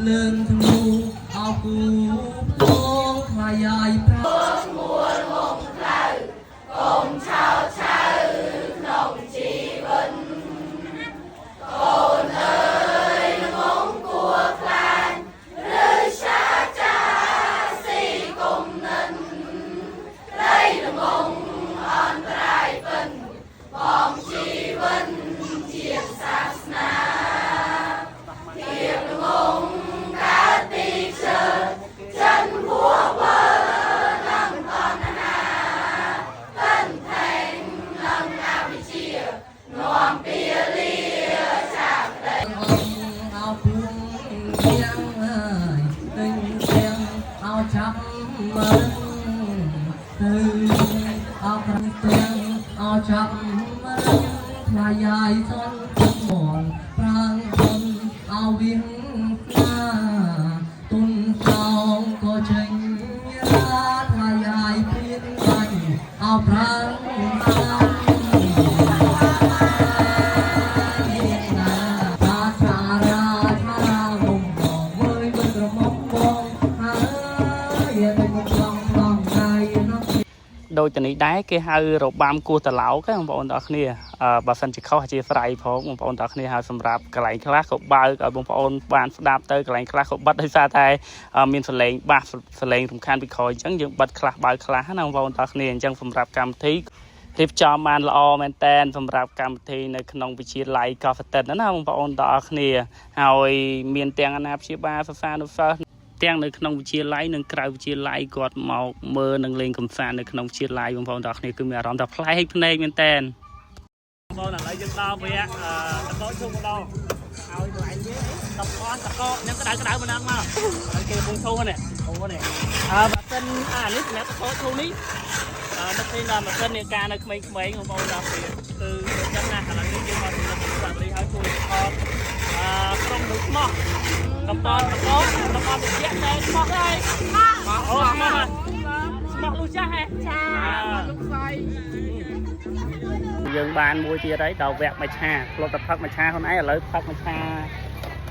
លឿនធ្នូអោគូបងថ្លៃអាយប្រា អោពួងៀងអើយទិញសៀងអោចាប់មើលទៅអោប្រាំទាំងអោចាប់មើលថ្លៃយាយសនមនប្រាងគុនអោវៀងណាទុនសោងក៏ចេញរាថ្លៃយាយព្រៀនបាញ់អោប្រាងបាន តាចារាឆារាមុំបងមើលមើលក្រមុំបងហើយតែមុំឡងឡងដៃនោះ ដូចទៅនេះដែរគេហៅរបាំគោះតឡោកបងប្អូនទាំងអស់គ្នាអឺបើសិនជាខុសអធិស្ឋានផងបងប្អូនទាំងអស់គ្នាហើយសម្រាប់កន្លែងខ្លះក៏បើកឲ្យបងប្អូនបានស្ដាប់ទៅកន្លែងខ្លះក៏បិទដោយសារតែមានសលេងបាសសលេងរំខានពីក្រោយអញ្ចឹងយើងបិទខ្លះបើកខ្លះណាបងប្អូនទាំងអស់គ្នាអញ្ចឹងសម្រាប់កម្មវិធីរៀបចំបានល្អមែនតែនសម្រាប់កម្មវិធីនៅក្នុងវិទ្យាល័យកោះសតិនណាបងប្អូនទាំងអស់គ្នាហើយមានទាំងអាណាព្យាបាលសិស្សានុសិស្ស ទាំងនៅក្នុងវិទ្យាល័យនិងក្រៅវិទ្យាល័យគាត់មកមើលនិងលេងកម្សាន្តនៅក្នុងវិទ្យាល័យបងប្អូនទាំងអស់គ្នាគឺមានអារម្មណ៍ថាប្លែកភ្នែកមែនតែនបងប្អូនឥឡូវយើងដល់វគ្គតកឈុំម្ដងហើយកន្លែងនេះតកតកខ្ញុំក្តៅក្តៅម្ដងមកឥឡូវគេកំពុងឈូនេះអូនេះអើបើសិនអានេះសម្រាប់តកឈូនេះអឺមកឃើញដល់ម៉ាស៊ីននៃការនៅក្មេងៗបងប្អូនទាំងអស់គ្នាគឺចឹងណាឥឡូវនេះយើងមកសម្រាប់សាវរីហើយជួយថតអឺក្រុមមនុស្សស្មោះ កំពតតកកំពតតិចតែស្មោះហើយអូស្មោះស្មោះលុះចាស់ហ៎ចាលុះស្អីយើងបានមួយទៀតហើយដល់វគ្គមច្ឆាធ្លាប់តែផឹកមច្ឆាខ្លួនឯងឥឡូវផឹកមច្ឆា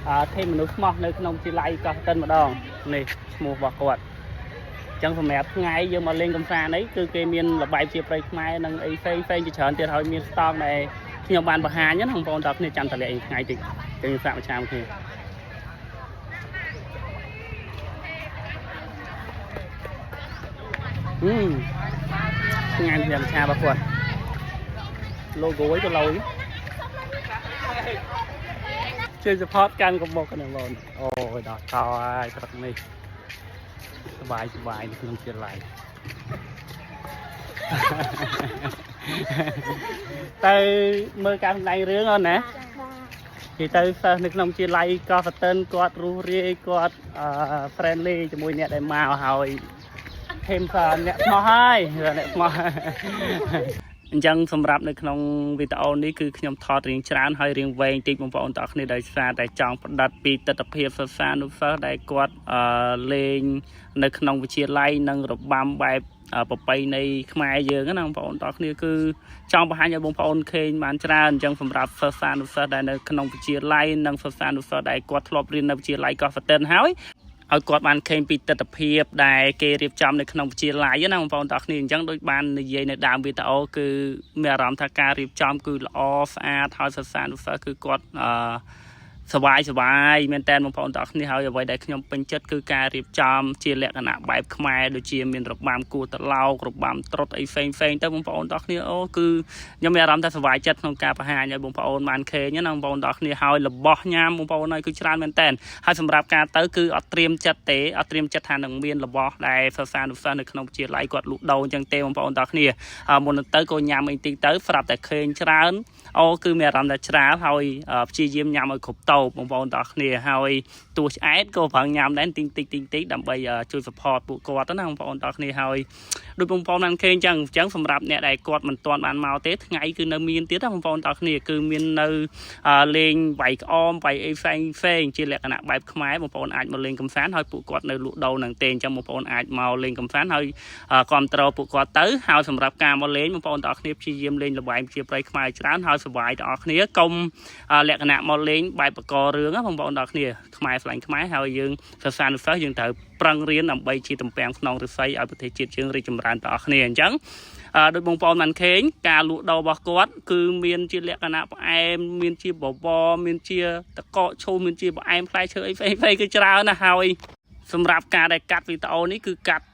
អឺធេមនុស្សស្មោះនៅក្នុងជីឡៃកោះតិនម្ដងនេះឈ្មោះរបស់គាត់អញ្ចឹងសម្រាប់ថ្ងៃយើងមកលេងកម្សាន្តអីគឺគេមានលបែបជាប្រៃខ្មែរនិងអីផ្សេងផ្សេងជាច្រើនទៀតហើយមានស្តង់ដែលខ្ញុំបានបង្ហាញណាបងប្អូនតើគ្នាចាំតលាក់អីថ្ងៃតិចយើងសាកមច្ឆាមួយគ្នា ហឹមឆ្ងាញ់ជាងឆារបស់គាត់ logo អីក៏ឡយជួយ support កាន់កុំមកហ្នឹងបងអូយដល់កោហើយព្រឹកនេះសบายសบายនៅក្នុងជាឡៃ ទៅមើលការសម្ដែងរឿងអូនណាគេទៅសិស្សនៅក្នុងជាឡៃកោះសតិនគាត់រស់រាយគាត់អឺ friendly ជាមួយអ្នកដែលមកហើយ ថេមសអ្នកស្មោះហើយអ្នកស្មោះអញ្ចឹងសម្រាប់នៅក្នុងវីដេអូនេះគឺខ្ញុំថតរៀងច្រើនហើយរៀងវែងតិចបងប្អូនទាំងអស់គ្នាដោយសារតែចង់ផ្ដិតពីទស្សនភាពសិស្សានុសិស្សដែលគាត់អឺលេងនៅក្នុងវិទ្យាល័យនិងរបាំបែបប្រពៃណីខ្មែរយើងណាបងប្អូនទាំងអស់គ្នាគឺចង់បង្ហាញឲ្យបងប្អូនឃើញបានច្រើនអញ្ចឹងសម្រាប់សិស្សានុសិស្សដែលនៅក្នុងវិទ្យាល័យនិងសិស្សានុសិស្សដែលគាត់ធ្លាប់រៀននៅវិទ្យាល័យកោះសតិនហើយ ឲ្យគាត់បានឃើញពីទស្សនភាពដែលគេរៀបចំនៅក្នុងវិទ្យាល័យណាបងប្អូនទាំងអស់គ្នាអញ្ចឹងដូចបាននិយាយនៅដើមវីដេអូគឺមានអារម្មណ៍ថាការរៀបចំគឺល្អស្អាតហើយសិស្សានុសិស្សគឺគាត់អឺសบายសบายមែនតើបងប្អូនទាំងអស់គ្នាហើយអ្វីដែលខ្ញុំពេញចិត្តគឺការរៀបចំជាលក្ខណៈបែបខ្មែរដូចជាមានរបាំគួរត្រឡោករបាំត្រុតអីផ្សេងផ្សេងទៅបងប្អូនទាំងអស់គ្នាអូគឺខ្ញុំមានអារម្មណ៍ថាសบายចិត្តក្នុងការបង្ហាញឲ្យបងប្អូនបានឃើញណាបងប្អូនទាំងអស់គ្នាហើយរបស់ញ៉ាំបងប្អូនហើយគឺច្រើនមែនតើ ហើយសម្រាប់ការទៅគឺអត់ត្រៀមចិត្តទេអត់ត្រៀមចិត្តថានឹងមានរបស់ដែលសិស្សានុសិស្សនៅក្នុងវិទ្យាល័យគាត់លក់ដូរអញ្ចឹងទេបងប្អូនទាំងគ្នាមុននឹងទៅក៏ញ៉ាំអីតិចទៅស្រាប់តែឃើញច្រើនអូគឺមានអារម្មណ៍ថាច្រើនហើយព្យាយាមញ៉ាំឲ្យគ្រប់តូបបងប្អូនទាំងគ្នាហើយទោះឆ្អែតក៏ប្រឹងញ៉ាំដែរតិចតិចតិចតិចដើម្បីជួយ support ពួកគាត់ណាបងប្អូនទាំងគ្នាហើយដូចបងប្អូនបានឃើញអញ្ចឹងអញ្ចឹងសម្រាប់អ្នកដែលគាត់មិនទាន់បានមកទេថ្ងៃគឺនៅមានទៀតណាបងប្អូនទាំងគ្នាគឺមាននៅលេងវាយក្អមវាយអីផ្សេងផ្សេងជាលក្ខណៈបែបខ្មែរបងប្អូនអាចមកលេងកម្សាន្តហើយពួកគាត់នៅលក់ដូរនឹងទេអញ្ចឹងបងប្អូនអាចមកលេងកម្សាន្តហើយគ្រប់គ្រងពួកគាត់ទៅហើយសម្រាប់ការមកលេងបងប្អូនទាំងអស់គ្នាព្យាយាមលេងល្បែងជាប្រៃខ្មែរច្រើនហើយសប្បាយទាំងអស់គ្នាកុំលក្ខណៈមកលេងបែប ករឿងណាបងប្អូនទាំងគ្នាខ្មែរស្រឡាញ់ខ្មែរហើយយើងសិស្សានុសិស្សយើងត្រូវប្រឹងរៀនដើម្បីជាតំពាំងខ្នងឫស្សីឲ្យប្រទេសជាតិយើងរីកចម្រើនទាំងអស់គ្នាអញ្ចឹងអឺដោយបងប្អូនបានឃើញការលក់ដូររបស់គាត់គឺមានជាលក្ខណៈផ្អែមមានជាបបរមានជាតកកឈូសមានជាផ្អែមផ្លែឈើអីផ្សេងៗគឺច្រើនណាស់ហើយសម្រាប់ការដែលកាត់វីដេអូនេះគឺកាត់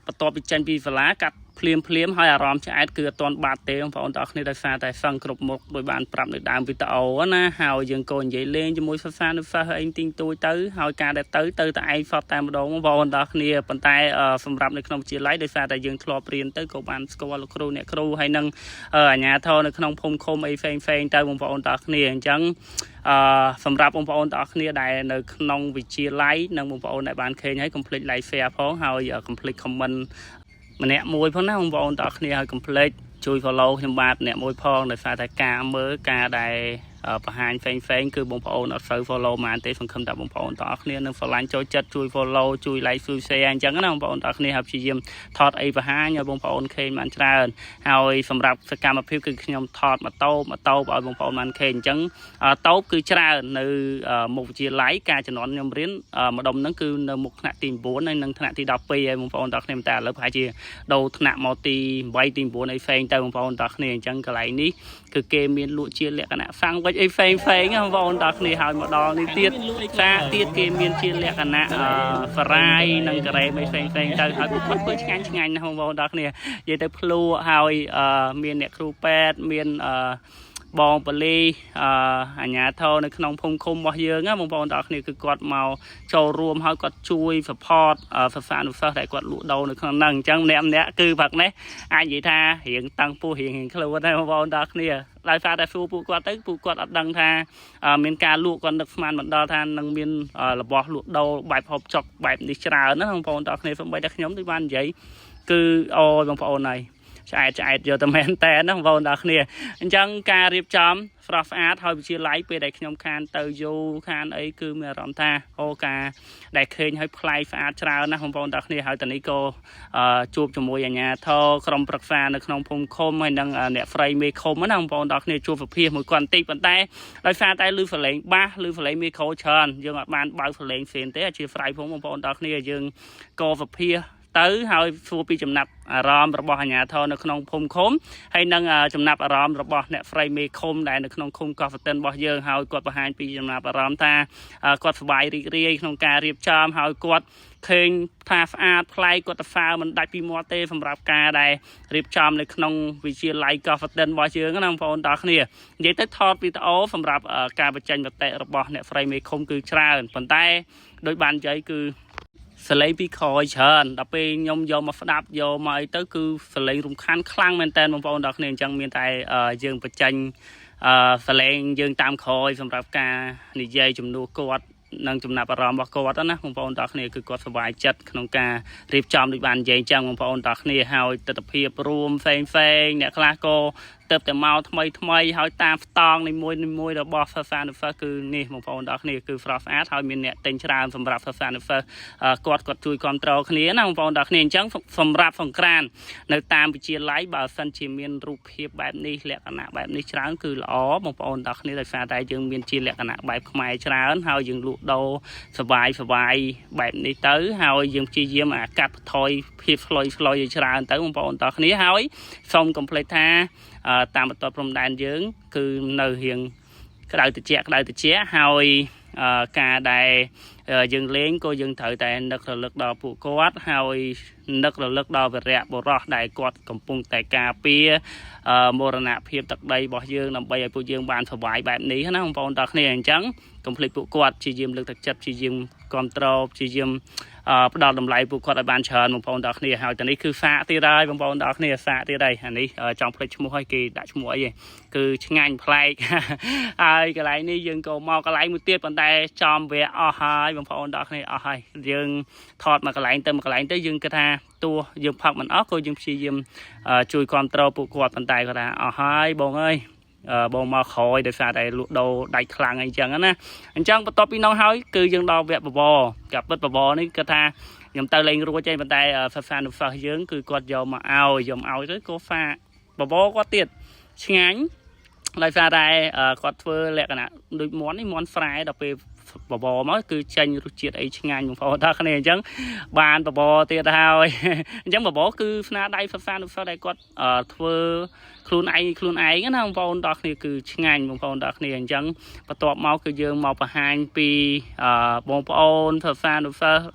បន្ទាប់ពីចេញពីសាលាកាត់ភ្លាមភ្លាមហើយអារម្មណ៍ឆ្អែតគឺអត់ទាន់បាត់ទេបងប្អូនទាំងអស់គ្នាដោយសារតែសឹងគ្រប់មុខដោយបានប្រាប់នៅដើមវីដេអូណាហើយយើងក៏និយាយលេងជាមួយសិស្សានុសិស្សអីទីងទួយទៅហើយការដែលទៅទៅតែឯងសតតែម្ដងបងប្អូនទាំងអស់គ្នាប៉ុន្តែសម្រាប់នៅក្នុងវិទ្យាល័យដោយសារតែយើងធ្លាប់រៀនទៅក៏បានស្គាល់លោកគ្រូអ្នកគ្រូហើយនឹងអាជ្ញាធរនៅក្នុងភូមិឃុំអីផ្សេងផ្សេងទៅបងប្អូនទាំងអស់គ្នាអញ្ចឹងអឺសម្រាប់បងប្អូនទាំងអស់គ្នាដែលនៅក្នុងវិទ្យាល័យនិងបងប្អូនដែលបានឃើញហើយកុំភ្លេច like share ផងហើយកុំភ្លេច comment ម្នាក់មួយផងណាបងប្អូនទាំងអស់គ្នាហើយកុំភ្លេចជួយ follow ខ្ញុំបាទម្នាក់មួយផងដោយសារតែការមើលការដែលបង្ហាញផ្សេងផ្សេងគឺបងប្អូនអត់សូវ follow ហ្មងទេសង្ឃឹមថាបងប្អូនទាំងអស់គ្នានឹងស្រឡាញ់ចូលចិត្តជួយ follow ជួយ like ជួយ share អញ្ចឹងណាបងប្អូនទាំងអស់គ្នាហើយព្យាយាមថតអីបង្ហាញឲ្យបងប្អូនឃើញបានច្រើនហើយសម្រាប់សកម្មភាពគឺខ្ញុំថតម៉ូតូម៉ូតូឲ្យបងប្អូនបានឃើញអញ្ចឹងតូបគឺច្រើននៅមុខវិទ្យាល័យការជំនាន់ខ្ញុំរៀនម្ដុំហ្នឹងគឺនៅមុខថ្នាក់ទី9ហើយនិងថ្នាក់ទី12ហើយបងប្អូនទាំងអស់គ្នាតែឥឡូវប្រហែលជាដូរថ្នាក់មកទី8ទី9អីផ្សេងទៅបងប្អូនទាំងអស់គ្នាអញ្ចឹងកន្លែងនេះគឺគេមានលក់ជាលក្ខណៈសាំងវិចអីផ្សេងផ្សេងបងប្អូនទាំងអស់គ្នាហើយមកដល់នេះទៀតសាកទៀតគេមានជាលក្ខណៈអឺសារាយនិងការ៉េមអីផ្សេងផ្សេងទៅហើយពួកគាត់ធ្វើឆ្ងាញ់ឆ្ងាញ់ណាស់បងប្អូនទាំងអស់គ្នានិយាយទៅភ្លក់ហើយអឺមានអ្នកគ្រូពេទ្យមានអឺបងប៉ូលីសអឺអាជ្ញាធរនៅក្នុងភូមិឃុំរបស់យើងណាបងប្អូនទាំងអស់គ្នាគឺគាត់មកចូលរួមហើយគាត់ជួយ support សិស្សានុសិស្សដែលគាត់លក់ដូរនៅក្នុងហ្នឹងអញ្ចឹងម្នាក់ម្នាក់គឺផឹកនេះអាចនិយាយថារៀងតាំងពោះរៀងរៀងខ្លួនដែរបងប្អូនទាំងអស់គ្នាដោយសារតែសួរពួកគាត់ទៅពួកគាត់អត់ដឹងថាមានការលក់គាត់នឹកស្មានមិនដល់ថានឹងមានរបស់លក់ដូរបែបហូបចុកបែបនេះច្រើនណាបងប្អូនទាំងអស់គ្នាសូម្បីតែខ្ញុំដូចបាននិយាយគឺអូយបងប្អូនហើយឆ្អែតឆ្អែតយកតែមែនតែណាបងប្អូនទាំងគ្នាអញ្ចឹងការរៀបចំស្រស់ស្អាតហើយវិទ្យាល័យពេលដែលខ្ញុំខានទៅយូរខានអីគឺមានអារម្មណ៍ថាអូការដែលឃើញឲ្យប្លែកស្អាតច្រើនណាស់បងប្អូនទាំងគ្នាហើយតនេះក៏ជួបជាមួយអាជ្ញាធរក្រុមប្រឹក្សានៅក្នុងភូមិឃុំហើយនិងអ្នកស្រីមេឃុំណាបងប្អូនទាំងគ្នាជួបវិភាគមួយគាត់បន្តិចប៉ុន្តែដោយសារតែឮសំឡេងបាសឮសំឡេងមីក្រូច្រើនយើងអត់បានបើកសំឡេងផ្សេងទេអធិស្ឋានផងបងប្អូនទាំងគ្នាយើងក៏វិភាគទៅហើយសួរពីចំណាប់អារម្មណ៍របស់អាជ្ញាធរនៅក្នុងភូមិឃុំហើយនិងចំណាប់អារម្មណ៍របស់អ្នកស្រីមេឃុំដែលនៅក្នុងឃុំកោះសតិនរបស់យើងហើយគាត់បង្ហាញពីចំណាប់អារម្មណ៍ថាគាត់សប្បាយរីករាយក្នុងការរៀបចំហើយគាត់ឃើញថាស្អាតប្លែកគាត់ទៅសើមិនដាច់ពីមាត់ទេសម្រាប់ការដែលរៀបចំនៅក្នុងវិទ្យាល័យកោះសតិនរបស់យើងណាបងប្អូនទាំងគ្នានិយាយទៅថតវីដេអូសម្រាប់ការបញ្ចេញមតិរបស់អ្នកស្រីមេឃុំគឺច្រើនប៉ុន្តែដោយបាននិយាយគឺសលេងពីក្រោយច្រើនដល់ពេលខ្ញុំយកមកស្ដាប់យកមកអីទៅគឺសលេងរំខានខ្លាំងមែនតើបងប្អូនដល់គ្នាអញ្ចឹងមានតែយើងបញ្ចេញអឺសលេងយើងតាមក្រោយសម្រាប់ការនិយាយជំនួសគាត់និងចំណាប់អារម្មណ៍របស់គាត់ណាបងប្អូនទាំងគ្នាគឺគាត់សប្បាយចិត្តក្នុងការរៀបចំដូចបាននិយាយអញ្ចឹងបងប្អូនទាំងគ្នាហើយទស្សនភាពរួមផ្សេងផ្សេងអ្នកខ្លះក៏ទៅតែមកថ្មីថ្មីហើយតាមស្តង់នីមួយនីមួយរបស់សិស្សានុសិស្សគឺនេះបងប្អូនទាំងគ្នាគឺស្រស់ស្អាតហើយមានអ្នកទិញច្រើនសម្រាប់សិស្សានុសិស្សគាត់គាត់ជួយគ្រប់គ្រងគ្នាណាបងប្អូនទាំងគ្នាអញ្ចឹងសម្រាប់សង្ក្រាននៅតាមវិទ្យាល័យបើសិនជាមានរូបភាពបែបនេះលក្ខណៈបែបនេះច្រើនគឺល្អបងប្អូនទាំងគ្នាដោយសារតែយើងមានជាលក្ខណៈបែបខ្មែរច្រើនហើយយើងលក់ដូរសបាយសបាយបែបនេះទៅហើយយើងព្យាយាមអាកាត់បន្ថយភាពស្លុយស្លុយឲ្យច្រើនទៅបងប្អូនទាំងគ្នាហើយសូមកុំភ្លេចថាតាមបន្ទាត់ព្រំដែនយើង គឺនៅរៀងក្តៅត្រជាក់ក្តៅត្រជាក់ហើយការដែលយើងលេងក៏យើងត្រូវតែនឹករលឹកដល់ពួកគាត់ហើយនឹករលឹកដល់វីរៈបុរសដែលគាត់កំពុងតែការពារមរណភាពទឹកដីរបស់យើងដើម្បីឲ្យពួកយើងបានសុបាយបែបនេះណាបងប្អូនទាំងគ្នាអញ្ចឹងកុំភ្លេចពួកគាត់ព្យាយាមលើកទឹកចិត្តព្យាយាមគ្រប់គ្រងព្យាយាមផ្ដល់តម្លៃពួកគាត់ឲ្យបានច្រើនបងប្អូនទាំងគ្នាហើយតនេះគឺសាកទៀតហើយបងប្អូនទាំងគ្នាសាកទៀតហើយអានេះចង់ភ្លេចឈ្មោះឲ្យគេដាក់ឈ្មោះអីគឺឆ្ងាញ់ប្លែកហើយកន្លែងនេះយើងក៏មកកន្លែងមួយទៀតប៉ុន្តែចំវាអស់ហើយបងប្អូនទាំងគ្នាអស់ហើយយើងថតមកកន្លែងទៅមកកន្លែងទៅយើងគិតថាទោះយើងផឹកមិនអស់ក៏យើងព្យាយាមជួយគ្រប់គ្រងពួកគាត់ប៉ុន្តែគាត់ថាអស់ហើយបងអើយបងមកក្រោយដោយសារតែលក់ដូរដាច់ខ្លាំងអីចឹងណាអញ្ចឹងបន្ទាប់ពីនោះហើយគឺយើងដល់វគ្គបវរកាពិតបវរនេះគាត់ថាខ្ញុំទៅលេងរួចឯងប៉ុន្តែសិស្សានុសិស្សយើងគឺគាត់យកមកឲ្យយកមកឲ្យទៅក៏ហ្វាបវរគាត់ទៀតឆ្ងាញ់ ដោយសារតែគាត់ធ្វើលក្ខណៈដូចមាន់នេះមាន់ស្រែដល់ពេលបបរមកគឺចេញរសជាតិអីឆ្ងាញ់បងប្អូនដល់គ្នាអញ្ចឹងបានបបរទៀតហើយ អញ្ចឹងបបរគឺស្នាដៃសិស្សានុសិស្សដែលគាត់ធ្វើខ្លួនឯងខ្លួនឯងណាបងប្អូនដល់គ្នាគឺឆ្ងាញ់បងប្អូនដល់គ្នាអញ្ចឹងបន្ទាប់មកគឺយើងមកបង្ហាញពីបងប្អូនសិស្សានុសិស្ស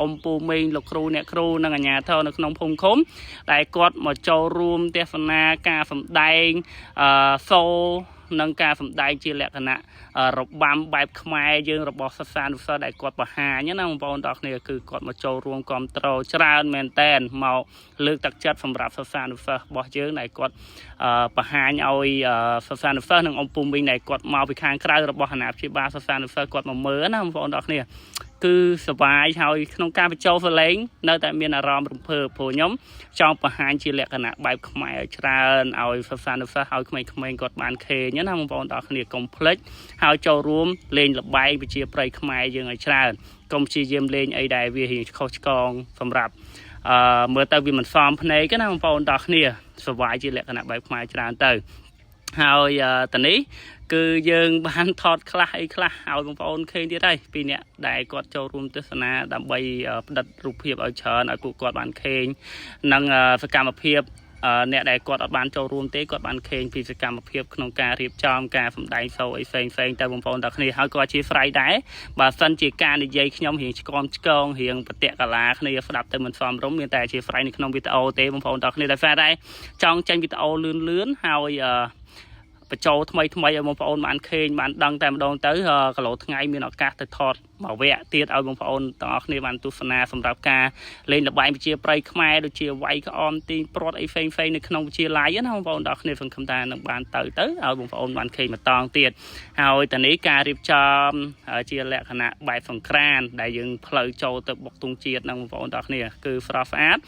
អ៊ំពូមីងលោកគ្រូអ្នកគ្រូនិងអាជ្ញាធរនៅក្នុងភូមិឃុំដែលគាត់មកចូលរួមទស្សនាការសម្ដែងសូនិងការសម្ដែងជាលក្ខណៈរបាំបែបខ្មែរយើងរបស់សិស្សានុសិស្សដែលគាត់បង្ហាញណាបងប្អូនទាំងគ្នាគឺគាត់មកចូលរួមគ្រប់គ្រងច្រើនមែនតែនមកលើកទឹកចិត្តសម្រាប់សិស្សានុសិស្សរបស់យើងដែលគាត់បង្ហាញឲ្យសិស្សានុសិស្សនិងអង្គពុំវិញដែលគាត់មកពីខាងក្រៅរបស់អាណាព្យាបាលសិស្សានុសិស្សគាត់មកមើលណាបងប្អូនទាំងគ្នាគឺសប្បាយហើយក្នុងការបញ្ចូលសលេងនៅតែមានអារម្មណ៍រំភើបព្រោះខ្ញុំចង់បង្ហាញជាលក្ខណៈបែបខ្មែរឲ្យច្រើនឲ្យសិស្សានុសិស្សឲ្យក្មេងៗគាត់បានឃើញណាបងប្អូនទាំងគ្នាកុំភ្លេចហើយចូលរួមលេងល្បែងប្រជាប្រិយខ្មែរយើងឲ្យច្រើនកុំព្យាយាមលេងអីដែលវារៀងខុសឆ្គងសម្រាប់មើលទៅវាមិនសមភ្នែកណាបងប្អូនទាំងគ្នាសប្បាយជាលក្ខណៈបែបខ្មែរច្រើនទៅហើយតនេះគឺយើងបានថតខ្លះអីខ្លះឲ្យបងប្អូនឃើញទៀតហើយពីអ្នកដែលគាត់ចូលរួមទស្សនាដើម្បីផ្ដិតរូបភាពឲ្យច្រើនឲ្យពួកគាត់បានឃើញនិងសកម្មភាពអ្នកដែលគាត់អត់បានចូលរួមទេគាត់បានឃើញពីសកម្មភាពក្នុងការរៀបចំការសម្ដែងសូអីផ្សេងផ្សេងទៅបងប្អូនទាំងគ្នាហើយក៏អធិស្ឋានដែរបើសិនជាការនិយាយខ្ញុំរៀងឆ្គាំឆ្គងរៀងបតកលាគ្នាស្ដាប់ទៅមិនសមរម្យមានតែអធិស្ឋាននៅក្នុងវីដេអូទេបងប្អូនទាំងគ្នាដោយសារតែចង់ចេញវីដេអូលឿនលឿនហើយអឺបញ្ចូលថ្មីថ្មីឲ្យបងប្អូនបានឃើញបានដឹងតែម្ដងទៅគីឡូថ្ងៃមានឱកាសទៅថតមួយវគ្គទៀតឲ្យបងប្អូនទាំងអស់គ្នាបានទស្សនាសម្រាប់ការលេងល្បែងប្រជាប្រិយខ្មែរដូចជាវាយក្អមទាញព្រាត់អីផ្សេងផ្សេងនៅក្នុងវិទ្យាល័យណាបងប្អូនទាំងអស់គ្នាសង្ឃឹមថានឹងបានទៅទៅឲ្យបងប្អូនបានឃើញម្ដងទៀតហើយតានេះការរៀបចំជាលក្ខណៈបែបសង្ក្រានដែលយើងផ្លូវចូលទៅបុកទង់ជាតិនឹងបងប្អូនទាំងអស់គ្នាគឺស្រស់ស្អាត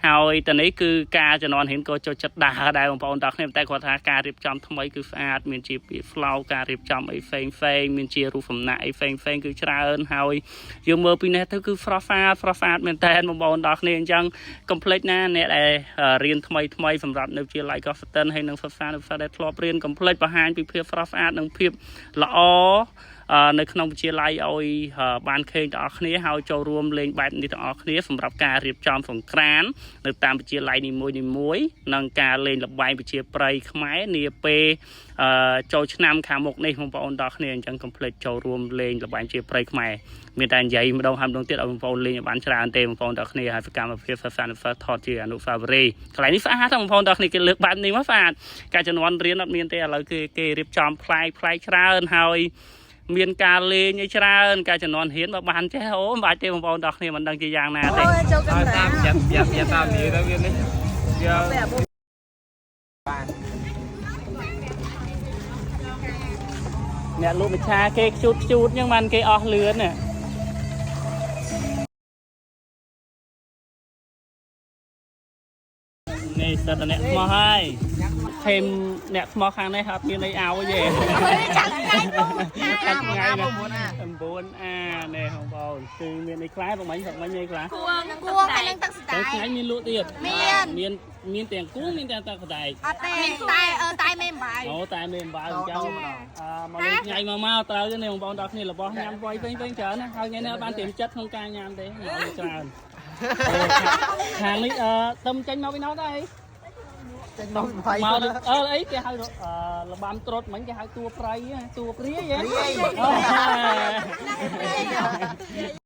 ហើយតានេះគឺការជំនាន់ហ៊ានក៏ចូលចិត្តដើរដែរបងប្អូនទាំងអស់គ្នាតែគាត់ថាការរៀបចំថ្មីគឺស្អាតមានជាពាក្យស្លោកការរៀបចំអីផ្សេងផ្សេងមានជារូបសំណាកអីផ្សេងផ្សេងគឺច្រើនហើយយើងមើលពីនេះទៅគឺស្រស់ស្អាតស្រស់ស្អាតមែនតើបងប្អូនទាំងអស់គ្នាអញ្ចឹងកុំភ្លេចណាអ្នកដែលរៀនថ្មីថ្មីសម្រាប់នៅវិទ្យាល័យកោះស្តិនហើយនិងសិស្សានុសិស្សដែលធ្លាប់រៀនកុំភ្លេចបង្ហាញពីភាពស្រស់ស្អាតនិងភាពល្អនៅក្នុងវិទ្យាល័យឲ្យបានឃើញទាំងអស់គ្នាហើយចូលរួមលេងបែបនេះទាំងអស់គ្នាសម្រាប់ការរៀបចំសង្ក្រាននៅតាមវិទ្យាល័យនីមួយៗនិងការលេងល្បែងប្រជាប្រិយខ្មែរនាពេលចូលឆ្នាំខាងមុខនេះបងប្អូនទាំងអស់គ្នាអញ្ចឹងកុំភ្លេចចូលរួមលេងល្បែងប្រជាប្រិយខ្មែរមានតែនិយាយម្ដងហើយម្ដងទៀតឲ្យបងប្អូនលេងឲ្យបានច្រើនទេបងប្អូនទាំងអស់គ្នាហើយសកម្មភាពសិស្សានុសិស្សថតជាអនុស្សាវរីយ៍កន្លែងនេះស្អាតបងប្អូនទាំងអស់គ្នាគេលើកបែបនេះមកស្អាតការជំនាន់រៀនអត់មានទេឥឡូវគឺគេរៀបចំប្លែកប្លែកច្រើនហើយមានការលេងឲ្យច្រើនការជំនាន់ហ៊ានបើបានចេះអូមិនបាច់ទេបងប្អូនទាំងគ្នាមិនដឹងជាយ៉ាងណាទេ ចូលកាមេរ៉ា តាមយ៉ាប់យ៉ាប់យ៉ាប់តាមនិយាយទៅវានេះវាបាន អ្នកលក់មច្ឆាគេខ្ជូតខ្ជូតអញ្ចឹងបានគេអស់លឿនណានេះសិតតែអ្នកស្មោះហើយថេមអ្នកស្មោះខាងនេះអត់មានអីឲ្យទេ ចាំថ្ងៃ កាត់ថ្ងៃណា9អានេះបងប្អូនគឺមានអីខ្លះបងមិញបងមិញអីខ្លះ គួងគួងហើយនឹងទឹកស តែ តែ ថ្ងៃមានលក់ទៀត មាន មានមានទាំងគួងមានទាំងទឹកសណ្ដែក អត់ទេតែអឺតែមេអំបាយ អូតែមានអំបៅអញ្ចឹងអឺមកលេងថ្ងៃមកមកត្រូវទេនេះបងប្អូនដល់គ្នារបស់ញ៉ាំវៃវិញវិញច្រើនណាហើយថ្ងៃនេះអត់បានត្រៀមចិត្តក្នុងការញ៉ាំទេមកច្រើនខាងនេះអឺទឹមចេញមកពីណោដែរ ចេញមកពី មកអឺអីគេហៅលបាំត្រុតមិញគេហៅតួប្រៃតួព្រាយហ៎